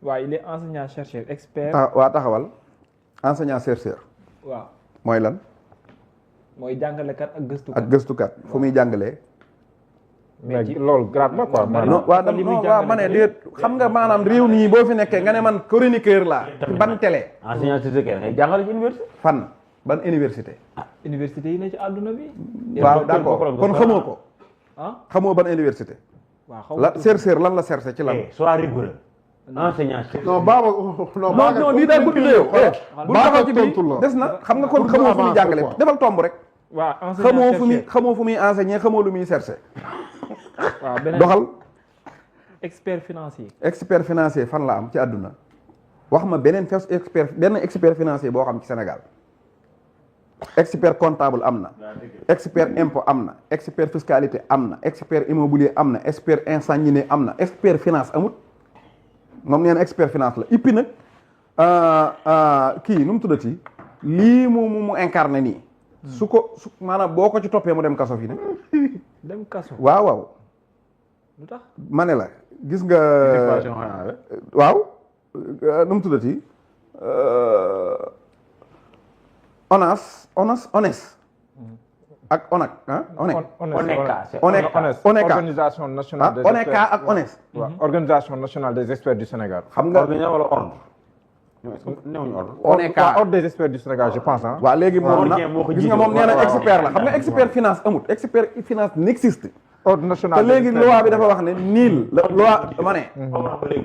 waaw il est enseignant chercheur expert. waa taxawal enseignant chercheur. waaw mooy lan. mooy jàngalekat ak gëstukat. ak gëstukat fu muy jàngalee. mais loolu grave la quoi. non waaw ma ne déet xam nga maanaam réew mii boo fi nekkee nga ne man chroniqueur laa. ban télé. enseignant chercheur ngay jàngale ci université. fan ban université. université yi ne ci àdduna bi. waaw d'accord kon xamoo ko. xamoo ban université. waaw la chercheur lan la cherché ci lan. soit rigoureux. enseignant non Baba non lii daal bëgg la yow. bu taxaw ci bii des na xam nga kon xamoo fu muy jàngale defal tomb rek. waaw enseignant xamoo fu muy enseigner xamoo lu muy cherché. waaw beneen doxal. expert financier. expert financier fan la am ci àdduna. wax ma benn expert financier boo xam ci Sénégal. expert comptable am na. expert impôt am na. expert fiscalité am na. expert immobilier am na. expert insanguiné am na. expert finance amut. moom nee na expert finance la ippi nag kii nu mu tuddati lii mu incarné nii. su maanaam boo ko ci toppee mu dem kaso fi ne. dem kaso waaw. lu tax ma ne la gis nga. waaw nu mu tuddati ONES. ak ONAC ONECA organisation nationale des experts ONECA ak ONES. waaw organisation nationale des experts du Sénégal. xam nga wala ordre. ONECA ordre des experts du Sénégal je pense ah. waaw léegi moom gis nga moom nee na expert la xam nga expert finance amut expert finance n'existe. ordre national te léegi loi bi dafa wax ne nul loi ma ne.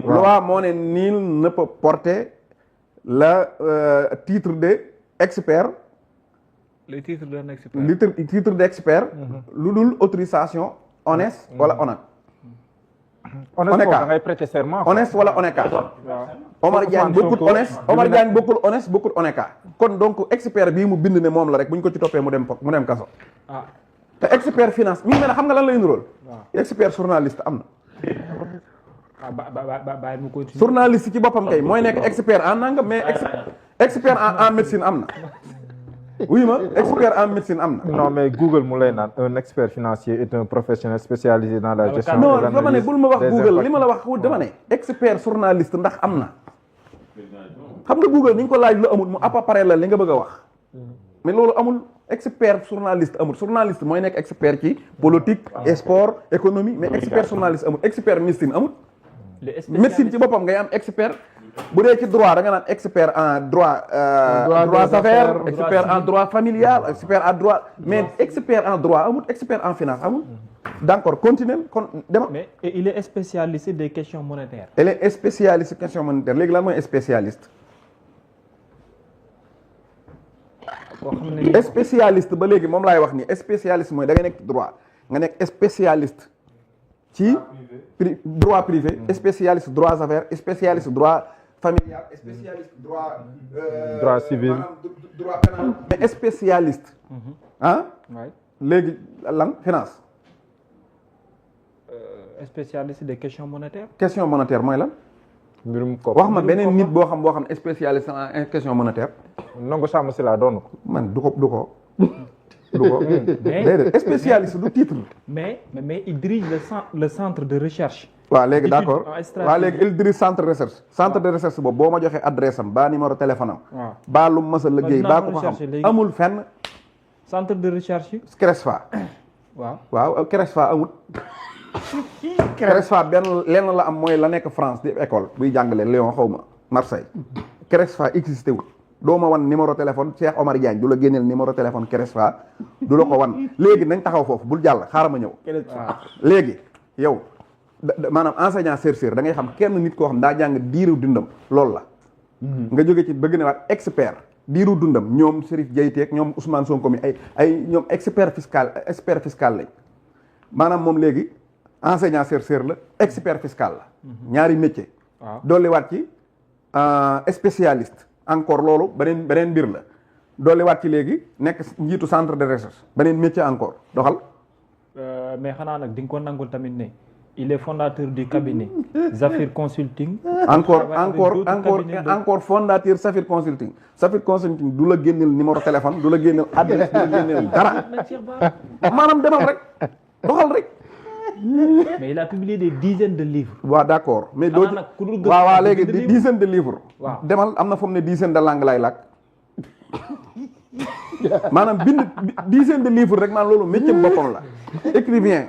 loi moo ne nul ne peut porter le titre de expert. le titre d'un expert. le titre d'expert. lu dul autorisation ONES wala ONAC. ONECA da ngay prêter serment. ONES wala ONECA. Omar Diagne bokkul ONES Omar Diagne bokkul ONES bokkul ONECA. kon donc expert bii mu bind ne moom la rek bu ñu ko ci toppee mu dem kaso. te expert finance mi ngi mel ne xam nga lan lay nuróol. expert journaliste am na. bàyyi mu continuer. journaliste ci boppam kay mooy nekk expert en nangam mais expert en médecine am na. oui ma expert en médecine am na. non mais Google mu lay naan un expert financier est un professionnel spécialisé dans la gestion. non dama ne bul ma wax Google li ma la wax dama ne. expert journaliste ndax am na. xam nga Google ni nga ko laaj lu amul mu appareil la li nga bëgg a wax. mais loolu amul expert journaliste amul journaliste mooy nekk expert ci politique sport économie mais expert journaliste amul expert médecine amul. médecine ci boppam ngay am expert. bu dee ci droit da nga naan expert en droit droit d'affaires expert en droit familial expert en droit mais expert en droit amul expert en finance amul. d'accord continuer kon dema mais il est spécialiste des questions monétaires. il est spécialiste question monétaire léegi lan mooy spécialiste. boo xam ne spécialiste ba léegi moom laay wax ni spécialiste mooy da ngay nekk droit nga nekk spécialiste ci droit privé spécialiste droit d'affaires spécialiste droit familial spécialiste droit civil droit pénal mais spécialiste léegi lan finance spécialiste des questions monétaires. question monétaire mooy lan. mbirum ko wax ma beneen nit boo xam spécialiste en question monétaire. Ndongo Samba Sylla doon ko. man du ko. déedéet spécialiste du titre. mais il dirige le centre de recherche. waaw léegi d'accord waaw léegi il dirige centre de recherche. centre de recherche boobu boo ma joxee adresse am ba numéro téléphone am. waaw baa lu mës a liggéey baa ko xam amul fenn. centre de recherche. CRESFA. waaw CRESFA amul. CRESFA lenn la am mooy la nekk France di école buy jàngale Lyon xaw ma Marseille. CRESFA existé wul. doo ma wan numéro téléphone Cheikh Omar Diagne du la génneel numéro téléphone CRESFA du la ko wan léegi nañ taxaw foofu bul jàll xaaral ma ñëw. léegi yow maanaam enseignant chercheur da ngay xam kenn nit koo xam daa jàng diiru dundam loolu la. nga jóge ci bëgg ne waat expert diiru dundam ñoom Chérif Diayteek ñoom Ousmane Sonko mi ay ñoom expert fiscal lañ maanaam moom léegi enseignant chercheur la expert fiscal la. ñaari métier. dolli waat ci spécialiste. encore loolu beneen mbir la dolli waat ci léegi nekk njiitu centre de recherche beneen métier encore doxal. mais xanaa nag di nga ko nangul tamit ne il est fondateur du cabinet Zafir Consulting. encore fondateur Zafir Consulting. Zafir Consulting du la génneel numéro téléphone du la génneel adresse du la génneel dara maanaam demal rek doxal rek mais il a publié des dizaines de livres. waaw d'accord mais doo xanaa nag ku dul gëstu waaw bind léegi livre. dizaine de livres Waaw. demal am na fu mu ne dizaine de langue lay làkk maanaam bind dizaine de livres rek maanaam loolu métier boppam la écrivain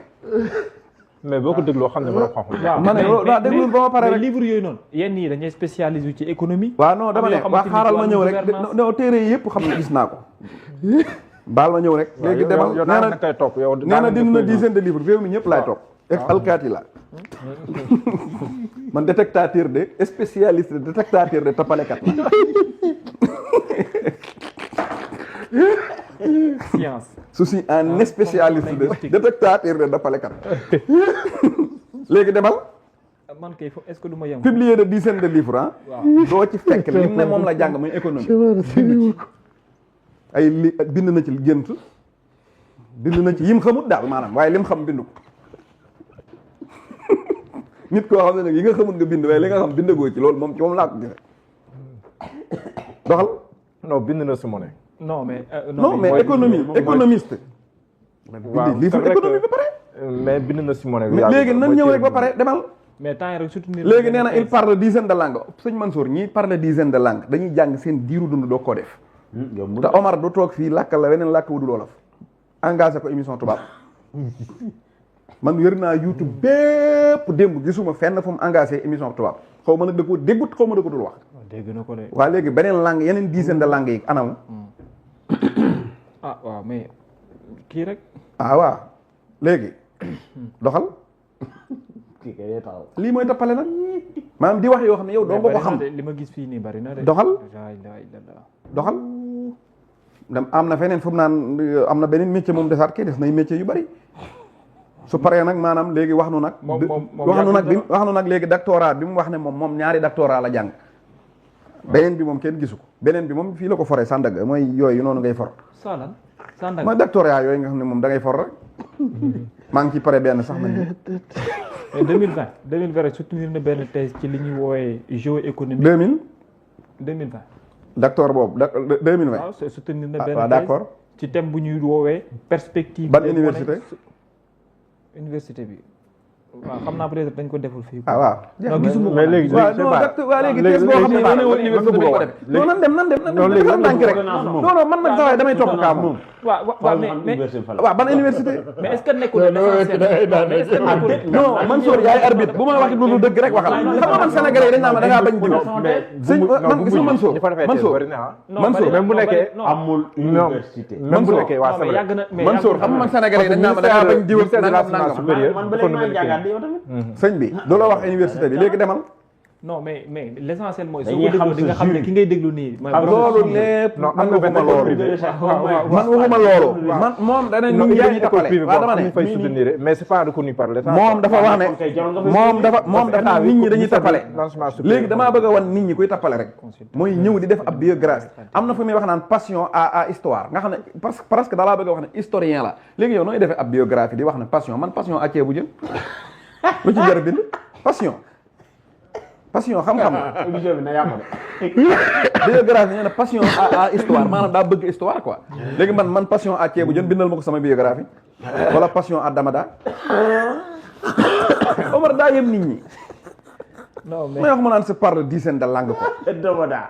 mais boo ko dégloo xam ne borom xam-xam. waaw ma ne loolu waaw déglu ba ma pare mais rek livre yooyu noonu yenn yi dañuy spécialisé ci économie. waaw non dama am ne yoo waa xamante ni xaaral ci ma ñëw wàllu rek gouvernance. non téere yi yëpp xam ne gis naa ko baal ma ñëw rek léegi demal yow nee daal na na koy topp yow. nee na dindi na dizaine de livres réew mi ñëpp laay topp alkaati la man détectateur de spécialiste de détectateur de tapalekat la science. souci un spécialiste de linguistique. détectateur de tapalekat léegi demal man kay est-ce que du ma yem. publier de dizaine de livres ah waaw doo ci fekk lim ne moom la jàng muy économie ay li bind na ci gént bind na ci yim xamut daal maanaam waaye lim xam bindu ko nit koo xam ne nag yi nga xamut nga bind waaye li nga xam bindagoo ci loolu moom ci moom laa ko gisee doxal non bind na si monnaie. non mais. non mais économie économiste waaw bind livre c'est vrai économie que- ba pare mais bind na si monnaie. mais léegi nan ñëw rek ba pare demal mais temps yi rek surtout. léegi nee na il parle dizaine de langues sëñ Mansour ñi parle dizaine de langues dañuy jàng seen diiru dund doo koo def te Omar du toog fii làkkal la weneen làkk wu dul wolof engagé ko émission tubaab man wér naa YouTube bépp démb gisuma fenn fu mu engagé émission tubaab xaw ma nag da koo déggut xaw ma da ko dul wax dégg na ko de. waa léegi beneen langue yeneen dizaine de langues yi anam ah waaw mais kii rek. ah waaw léegi doxal kii kay day taxaw. lii mooy tappale nag maanaam di wax yoo xam ne yow doo nga ko xam li ma gis fii nii bari na de. Doxal. laa ilaaha illallaah. doxal dem am na feneen fu mu naan am na beneen métier moom desaat kii des nay métier yu bari su paree nag maanaam léegi wax nu nag moom wax nu nag bi yàggul wax nu nag léegi doctorat bi mu wax ne moom ñaari doctorat la jàng beneen bi moom kenn gisu ko beneen bi moom fii la ko foree Sandaga mooy yooyu noonu ngay for Saalan Sandaga. mooy doctorat yooyu nga xam ne moom da ngay for rek maa ngi ci pare benn sax man mais 2020 rek soutenir na benn thèse ci li ñuy woowee géoéconomie. 2000 2020. docteur boobu 2020 waaw soutenir na ah benn waaw thèse d'accord ci thème bu ñuy woowee perspective. ban des université monnaies- université bi waaw xam naa peut-être dañ ko deful fii. ah waaw non gisuma ko mais nag. léegi waaw c'est non pas- docteur waa léegi léegi- thèse boo xam ne léegi- wane woon léegi- université bu ko def léegi- non nan dem nan non, léegi- dafa ndànk rek léegi- non non man nag saa waay damay topp kaa moom waaw waaw mais waaw ban université mais est-ce que nekkul l'essentiel mais est-ce que nekkul non Mansour yaay arbitre bu ma waxee lu dëgg rek waxal xam nga man sénégalais yi dañ naa ma da ngaa bañ diw sëñ man gis nga Mansour ñu fa defee Mansour bari na ah. non Mansour, bari na, même bu non, nekkee bari- non. amul université. même bu Mansour, nekkee waa non, c'est mais vrai. yàgg na mais Mansour yàgg xam nga na. man sénégalais yi dañ naa ma da ngaa bañ diw ak ministère de nangam l'enseignement nangam supérieur man ba dafa léegi maa mel ngi ni jàngaat yow tamit. sëñ bi du la wax université bi léegi demal non mais l'essentiel mooy soo Dañuy ko xam dégloo di nga sa xam ne jus. ki ngay déglu nii mooy Xam borom loolu xam-xam. lépp non man am na benn waxuma loolu man waxuma loolu man moom dana nit non ñi il y a dañuy une école tappale privée waaw boo dama xam ne ne fay soutenir mais c'est pas reconnu par l'État. moom dafa wax ne kon kay jaroon nga fay moom dafa nit ñi dañuy tappale l'enseignement supérieur. léegi damaa bëgg a wan nit ñi kuy tappale rek mooy ñëw di def ab biographie am na fu muy wax naan passion à histoire nga xam ne parce que dalaa bëgg a wax ne historien la léegi yow nooy defee ab biographie di wax ne passion man passion à ceebu jën lu ci jar bind passion xam-xam émission bi na yàqu de. biographie nee na passion à histoire maanaam daa bëgg histoire quoi léegi man passion à ceebu jën bindal ma ko sama biographie wala passion à damada Omar daa yem nit ñi non may wax ma naan c'est par dizaine de langue quoi Domada.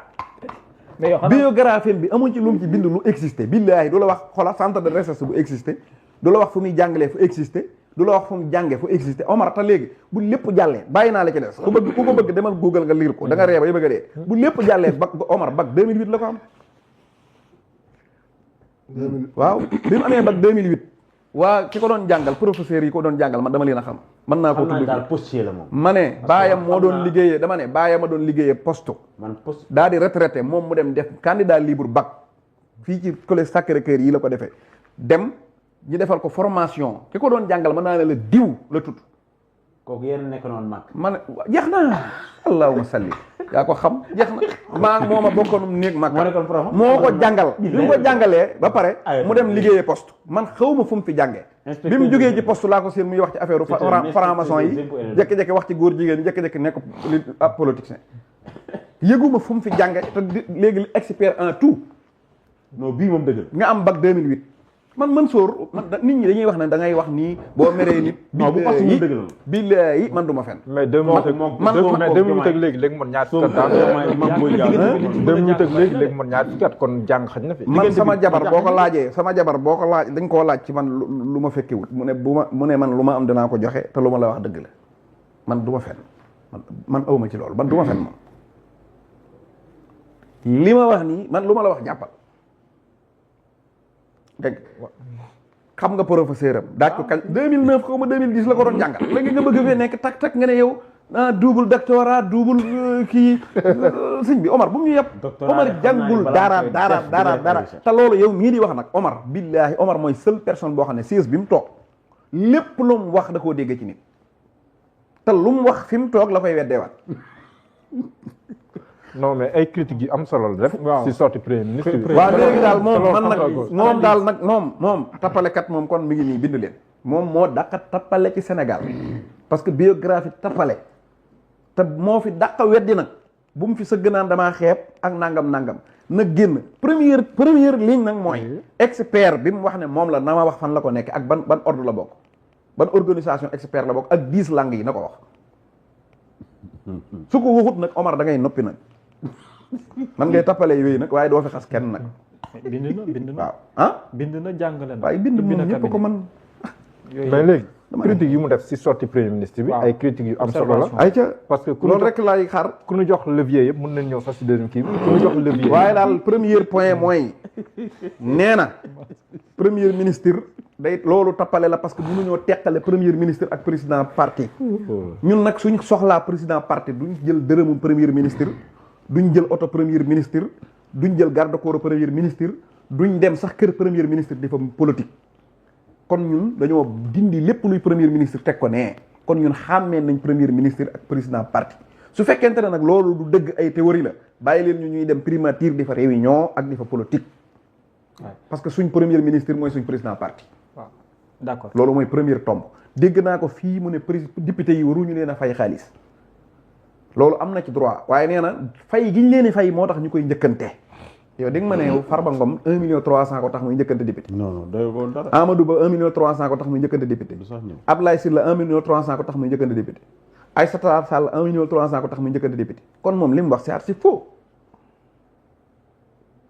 mais yow xanaa biographie bi amuñ ci lu mu ci bind lu existé billaahi du la wax xoolal centre de recherche bu existé du la wax fu muy jàngalee fu existé du la wax fu mu jàngee fu existé Omar ta léegi bu lépp jàllee bàyyi naa la ci des ku ko bëgg demal Google nga lire ko da nga ree ba bëgg a dee bu lépp jàllee bac Omar bac 2008 la ko am waaw bi mu amee bac 2008 waa ki ko doon jàngal professeur yi ko doon jàngal man dama leen a xam mën naa ko xam naa tudd daal postier la moom. ma ne baayam moo doon liggéeyee dama ne baayam a doon liggéeyee poste man post. daa di retraité moom mu dem def candidat libre bac fii ci collège Sacré-Cœur yi la ko defee dem ñu defal ko formation ki ko doon jàngal mën naa ne la diw la tudd kooku yéen nekk noonu mag. ma ne jeex na allahumma salli yaa ko xam jeex na maa moo ma bokkoonum néeg mag moo nekkoon prof. moo ko jàngal bi mu ko jàngalee ba pare mu dem liggéeyee poste man xawma fu mu fi jàngee bi mu jógee ci poste laa ko seen muy wax ci affaire franc-maçon yi jékki-jékki wax ci góor jigéen jékki-jékki nekk ab politicien yëguma fu mu fi jànge te léegi expert en tout non bii moom dëgg nga am bac 2008 man Mansour nit ñi dañuy wax ne da ngay wax nii boo meree nit. non bu parce que ñu dëgg la. billaahi man du ma fen. mais 2 minutes ak léegi mën ñaar fukki at. 2 minutes ak léegi mën ñaar fukki at kon jàng xaj na fi. man sama jabar boo ko laajee dañ koo laaj ci man lu ma fekkewut mu ne man lu ma am dinaa ko joxe te lu ma la wax dëgg la man du ma fen man awma ci loolu man du ma fen moom li ma wax nii man lu ma la wax jàppal dégg xam nga professeur am daaj ko kañ 2009 xaw ma 2010 la ko doon jàngal léegi nga bëgg fee nekk tak nga ne yow double doctorat double kii sëñ bi Omar bu mu ñu yëpp Omar jàngul dara te loolu yow mii di wax nag Omar billaahi Omar mooy seule personne boo xam ne siège bi mu toog lépp lu mu wax da koo dégg ci nit te lu mu wax fi mu toog la koy weddeewaat non mais ay critiques yu am solo la def. si sorti premier ministre bi. waaw léegi daal moom tappalekat moom kon mi ngi nii bind leen moom moo dàqa tappale ci Sénégal parce que biographie tappale te moo fi dàqa weddi nag bu mu fi sëgg naan damaa xeeb ak nangam na génn première ligne nag mooy expert bi mu wax ne moom la na ma wax fan la ko nekk ak ban ordre la bokk ban organisation expert la bokk ak 10 langues yi na ko wax su ko waxut nag Omar da ngay noppi nag man ngay tappale yooyu nag waaye doo fi xas kenn nag. bind na waaw bind na jàngale na. waaye bind moom ñëpp ko man mais léegi critique yi mu def si sorti premier ministre bi. ay critiques yu am solo la. ay ca parce que loolu rek laay xaar. ku ñu jox levier yëpp mën nañ ñëw sax si deuxième kii bi ku ñu jox levier. waaye daal premier point mooy nee na premier ministre day loolu tappale la parce que mënuñoo teqale premier ministre ak président parti. ñun nag suñ soxlaa président parti duñ jël dërëmu premier ministre. duñ jël oto premier ministre duñ jël garde corps premier ministre duñ dem sax kër premier ministre di fa politique kon ñun dañoo dindi lépp luy premier ministre teg ko nee kon ñun xàmmee nañ premier ministre ak président parti su fekkente ne nag loolu du dëgg ay théorie la bàyyi leen ñu ñuy dem primature di fa réunion ak di fa politique parce que suñ premier ministre mooy suñ président parti waaw d'accord loolu mooy première tombe dégg naa ko fii mu ne député yi waruñu leen a fay xaalis loolu am na ci droit waaye nee na fay gi ñu leen di fay moo tax ñu koy njëkkante yow dégg ma ne yow Farba Ngom 1 million 300 ko tax muy njëkkante député. non doy ko dara. Amadou Ba 1 million 300 ko tax muy njëkkante député. du sax ñëw Abdoulaye Sylla 1 million 300 ko tax muy njëkkante député. Aïssata Tall Sall 1 million 300 ko tax muy njëkkante député kon moom li mu wax c'est faux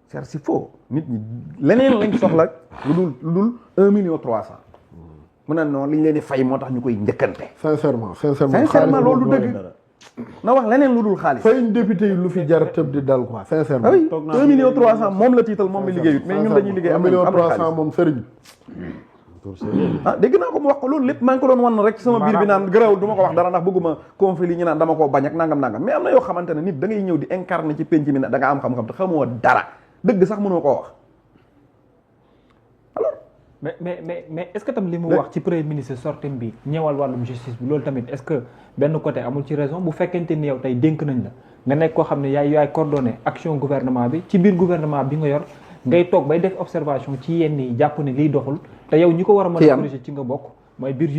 c'est faux nit ñi leneen lañ soxla lu dul 1 million 300 mu ne non liñ leen di fay moo tax ñu koy njëkkante. sincèrement loolu du dëgg. na wax leneen lu dul xaalis. fay député yi lu fi jar tëb di dal quoi sincèrement. oui 1 million 300 moom la tiital moom mi liggéeyut mais ñun dañuy liggéey 1 million 300 moom sëriñ. dégg naa ko mu wax ko loolu lépp maa ngi ko doon wan rek ci sama biir bi naan gërawul du ma ko wax dara ndax bëgguma conflit yi ñu naan dama koo bañ ak nangam mais am na yoo xamante ne nit da ngay ñëw di incarner ci penc mi ne da nga am xam-xam te xamoo dara dëgg sax mënoo koo wax alors. mais est-ce que tam li mu wax ci premier ministre sortim bi ñëwal wàllum justice bi loolu tamit est-ce que benn côté amul ci raison bu fekkente ni yow tey dénk nañ la nga nekk koo xam ne yaay coordonné action gouvernement bi ci biir gouvernement bi nga yor ngay toog bay def observation ci yenn yi jàpp ne liy doxul te yow ñi ko war a mën a corriger ci nga bokk mooy biir